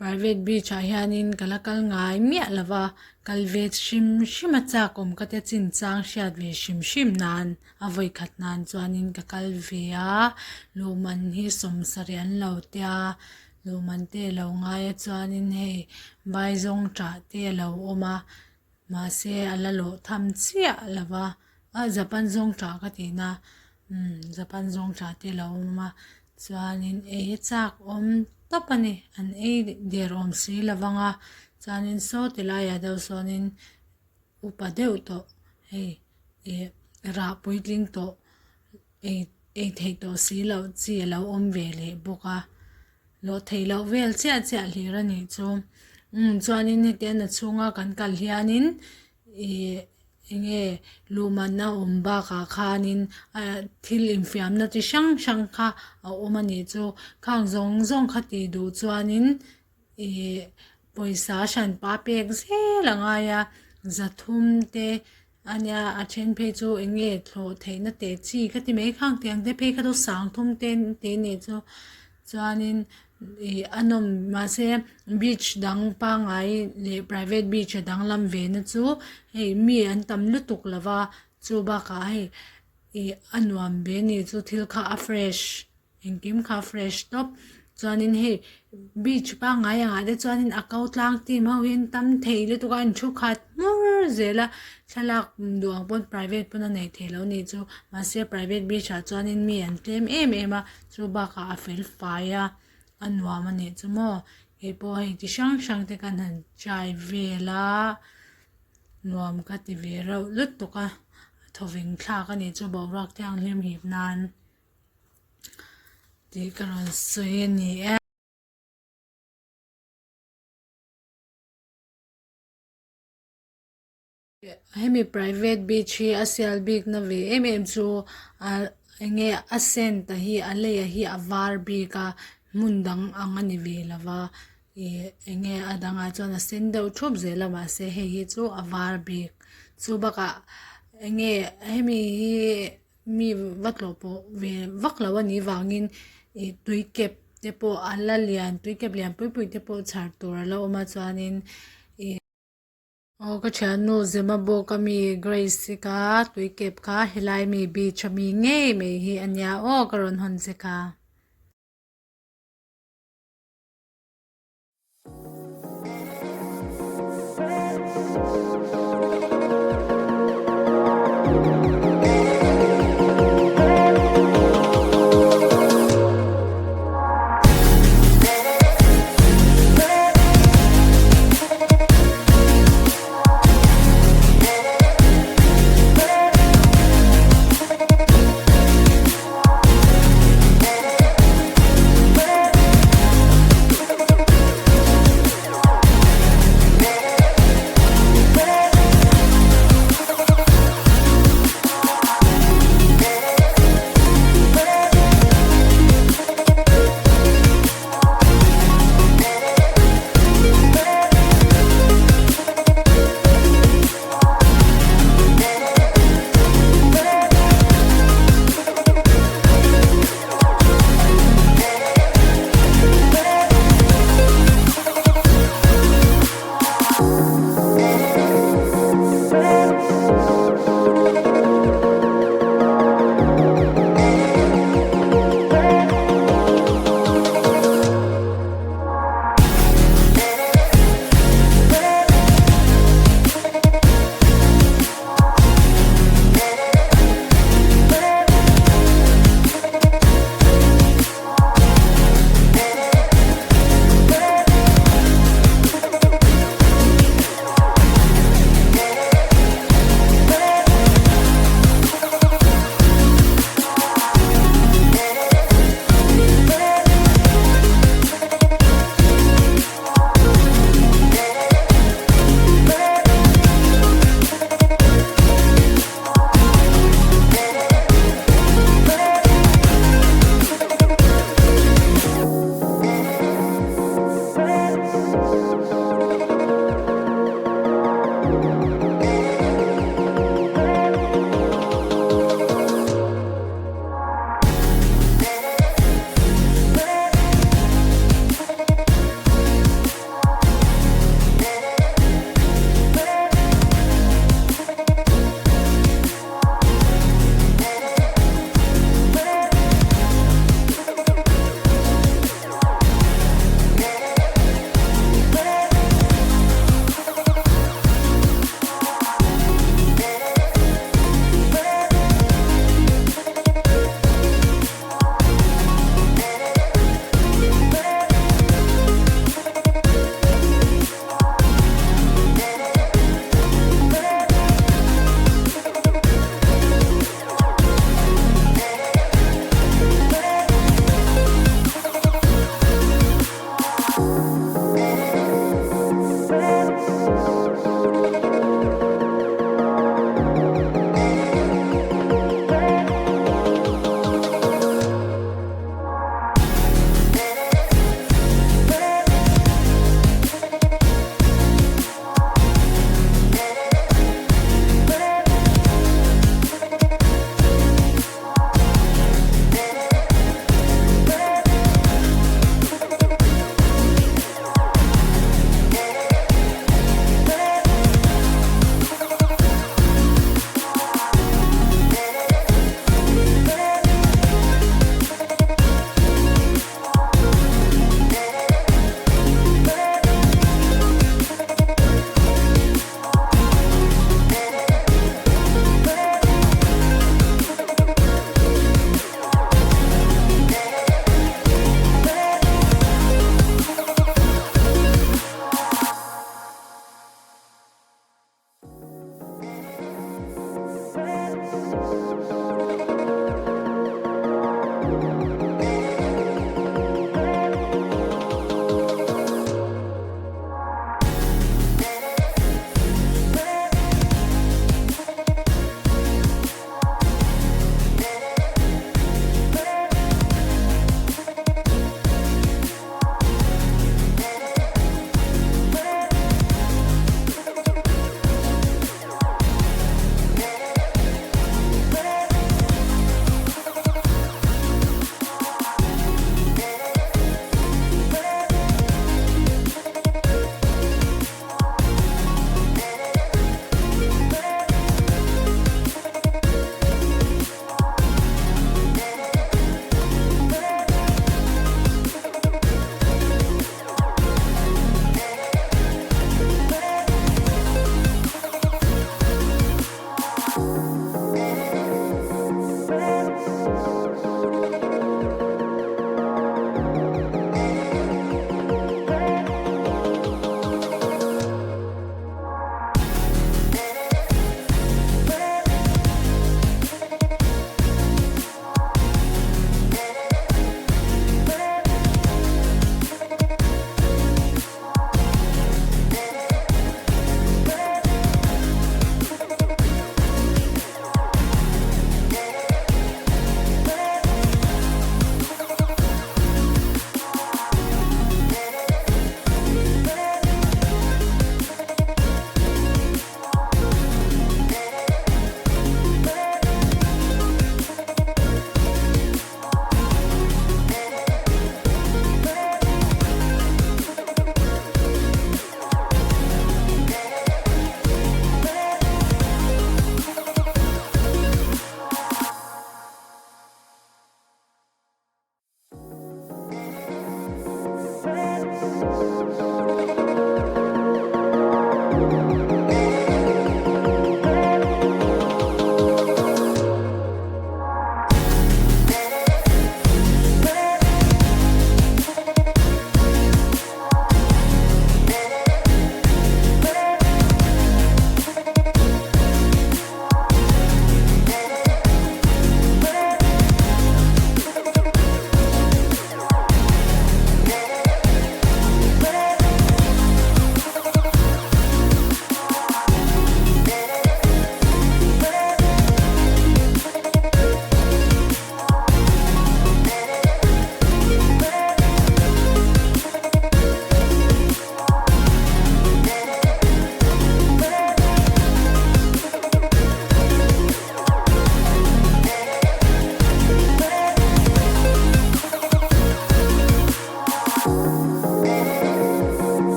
Private beach ah hianin ka la kal ngai miah lo va, kal ve hrim hrim a chak awm ka tia chinchang hriat ve hrim hrim nan a vawi khat nan chuanin ka kal ve a, luhman hi sawmsarih an lo tia luhman te a lo ngai a chuanin hei vai zawng tah te a lo awm a mahse a la lawh tham chiah lo va a japan zawng tah ka tih na umm japan zawng tah te a lo awm a chuanin ei a chak awm tawp a ni an ei der awm si lo vang a chuanin saw ti laiah deuh sawnin upa deuh tawh hei ih rah puitling tawh ei ei theih tawh si loh chi a lo awm ve leh bawk a lawh theih loh vel chiah chiah hlir a nih chu umm chuanin hetiang a chhunga kan kal hianin ih eng nge luhmanna awm bakah khanin ah thil infiamna chi hrang hrang kha a awm a nih chu khang zawng zawng kha tih duh chuanin ih pawisa hranpa pek zel a ngai a zathum te a nia a then phei chu eng nge thlawh theihna teh chi ka ti mai khang tiang te phei kha chu sangthum te te nih chu chuanin ih a nawm mahse beach dang pangngai leh private beach a danglam ve na chu hei mi an tam lutuk lo va chu bakah hei ih a nuam ve a ni chu thil kha a fresh. Engkim kha fresh tawp chuanin hei beach pangngai angah te chuanin a ko tlang team ho hi an tam thei lutuk a an thu khat hmur zel a thlalak duh ang pawn private pawn a neih theih loh a nih chu mahse private beach ah chuanin mi an tlem em em a chu bakah a fel fai a a nuam a nih chu maw keipawh hei chi hrang hrang te khan han try vel a nuam ka ti ve reuh lutuk a a thawveng thlak a nih chu boruak thianghlim hip nan. Tih ka rawn sawi a ni e. Hemi private beach hi a sial bik na ve em em chu ah eng nge a scent a hi a lei a hi a var bik a hmun dang ang a ni ve lo va ih eng nge a dangah chuan a sen deuh thup zel a mahse hei hi chu a var bik chu bakah eng nge hemi hi. Mi va tlawh pawh ve vak lo a nih vangin ih tui kep te pawh a la lian tui kep lian pui pui te pawh chhar tur a la awm a chuanin ih aw ka thiannu Zemabawk ami Grace i kha tui kep kha helai mi beach ami ngei mai hi a nia aw ka rawn hawn che kha.